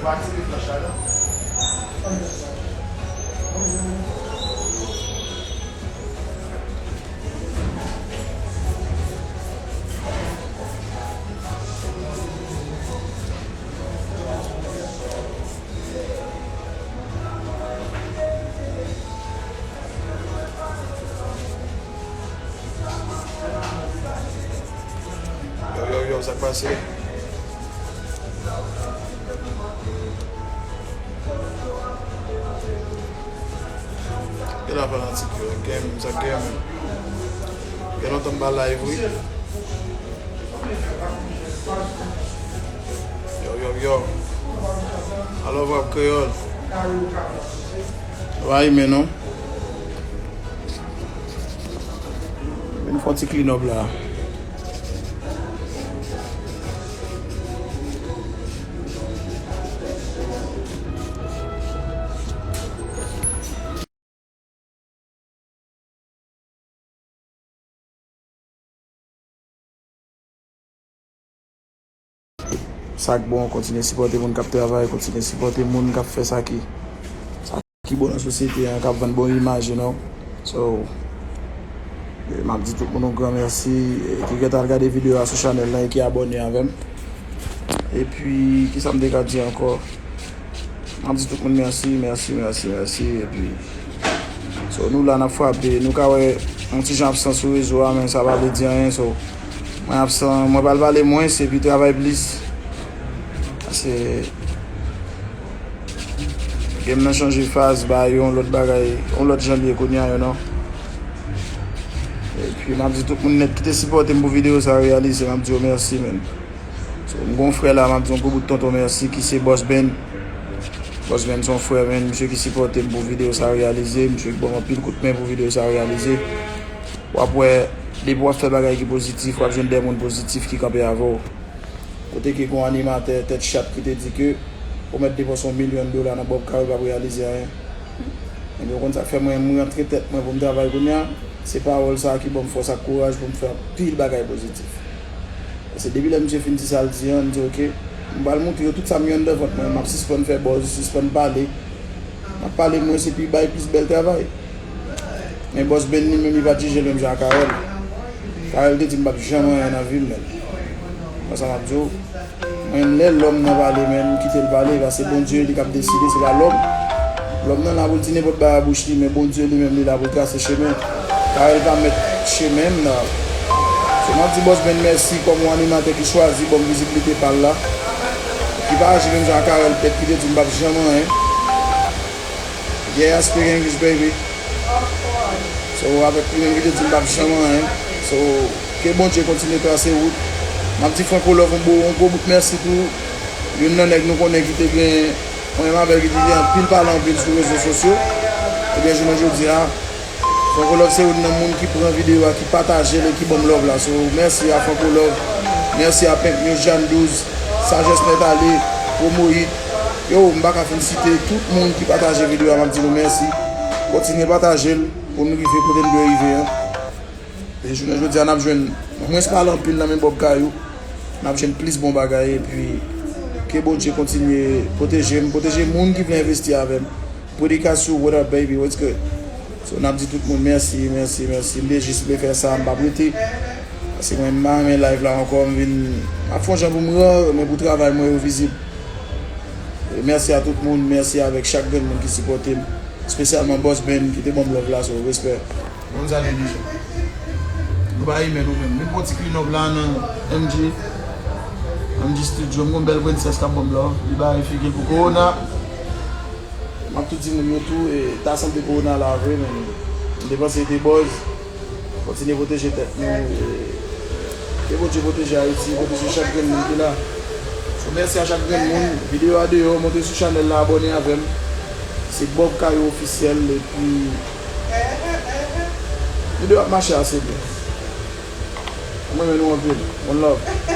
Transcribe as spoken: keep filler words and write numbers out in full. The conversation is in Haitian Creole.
Ou aktive flach la, non? Yo, yo, yo, sa k pase? Gen la fanatik yo, gen, sa gen menm. Gen lontan m pa live, wi. Yo, yo, yo. Alò, Vwap Kreyòl. Vay men non. Vin fè yon ti clean up la. Sa k bon, kontinye sipòte moun k ap travay, kontinye sipòte moun k ap fè sa ki, sa ki bon nan sosyete an, k ap vann bon imaj, you know. So, e, m ap di tout moun yon gran mèsi, e, ki gentan al gade videyo a sou chanèl la e ki abòne avè m. Epi, kisa m te ka di ankò? M ap di tout moun mèsi, mèsi, mèsi, mèsi. Epi, so, nou la, n ap frape. Nou ka wè yon ti jan absan sou rezo a, men sa pa vle di anyen. So, mwen absan, mwen pral pale mwens epi travay plis. Paske game nan chanje faz, ba yo yon lòt bagay, yon lòt jan l ye kounye a, you know. Epi, m ap di tout moun nèt ki te sipòte m pou videyo sa reyalize, m ap di yo mèsi, man. So, m gon frè la, m ap di yon gwo bout tonton mèsi, ki se Boss Ben. Boss Ben se yon frè, man, misye ki sipòte m pou videyo sa reyalize, misye ki ban m anpil kout men pou videyo sa reyalize. W ap wè, depi w ap fè bagay ki pozitif, w ap jwenn de moun pozitif ki kanpe avè w. Kote ke gon animatè tèt chat ki te di ke ou mèt depanse yon milyon dola nan Bob Carel p ap reyalize anyen. Ebyen, ou konn sa k fè mwen, mwen rantre tèt mwen pou m travay kounye a? Se pawòl sa a ki ban m fòs ak kouraj pou m fè anpil bagay pozitif. Paske depi lè misye fin di sa l di an, m di, "Oke, m pral montre yo tout sa m gen anndan vant mwen, m ap sispann fè buzz, sispann pale. M ap pale mwens epi bay plis bèl travay." Men Boss Ben li menm, li pa t jije l menm jan ak Carel. Carel te di m p ap janm anyen nan vi m, man. Konsa m ap di w, mwen, lè lòm nan pale, men m kite l pale, paske Bondye li k ap deside, se pa lòm. Lòm nan la pou l di nenpòt bagay a bouch li, men Bondye li menm, li la pou l trase chemen. Carel pa mèt chemen m nan. So, m ap di Boss Ben mèsi kòm yon animatè ki chwazi ban m vizibilite pa l la, ki pa aji menm jan ak Carel, pèt ki te di m p ap janm anyen. Yeah, I speak English, baby. So, avèk li menm ki te di m p ap janm anyen. So, ke Bondye kontinye trase wout. M ap di Franco Love yon bo-, yon gwo bout mèsi tou. Youn nan nèg nou konnen ki te gen, mwen menm avè l ki te gen anpil pale anpil sou rezo sosyo. Ebyen, jounen jodi a, Franco Love se youn nan moun ki pran videyo a, ki pataje l e ki ban m love la. So, mèsi a Franco Love. Mèsi a Pink News, Jeanne Douze, Sajès Nèt Ale, Promo Hit. Yo, m pa ka fin site tout moun ki pataje videyo a, m ap di nou mèsi. Kontinye pataje l pou n rive kote n dwe rive an. E jounen jodi a, n ap jwenn, mwens pale anpil nan men Bob Kayou, n ap jwenn plis bon bagay, epi ke Bondye kontinye pwoteje m, pwoteje moun ki vle envesti avè m. Pretty Cashew, what up, baby? What's good? So, n ap di tout moun mèsi, mèsi, mèsi. M te jis vle fè sa, m p ap rete. Paske mwen, m pa renmen live la ankò, m vin, m ap fè yon jan pou m ran, men pou travay mwen yo vizib. E mèsi a tout moun, mèsi avèk chak grenn moun ki sipòte m. Espesyalman Boss Ben ki te ban m love la, so respè. Bon, sa vle di, nou pa imen nou menm. Vin fè yon ti clean up la nan M G, M G Studio. M gon bèl prensès k ap ban m love. Li bay figi l pou Corona. M ap tou di moun yo tou, e, ta sanble Corona la vre, men m te panse e te buzz. Kontinye pwoteje tèt nou, e, ke Bondye pwoteje Ayiti, pwoteje chak grenn moun ki la. So, mèsi a chak grenn moun. Videyo a deyò, monte sou chanèl la, abòne avè m. Se Bob Kayou Ofisyèl, epi videyo ap mache ase byen. M renmen nou anpil. One love.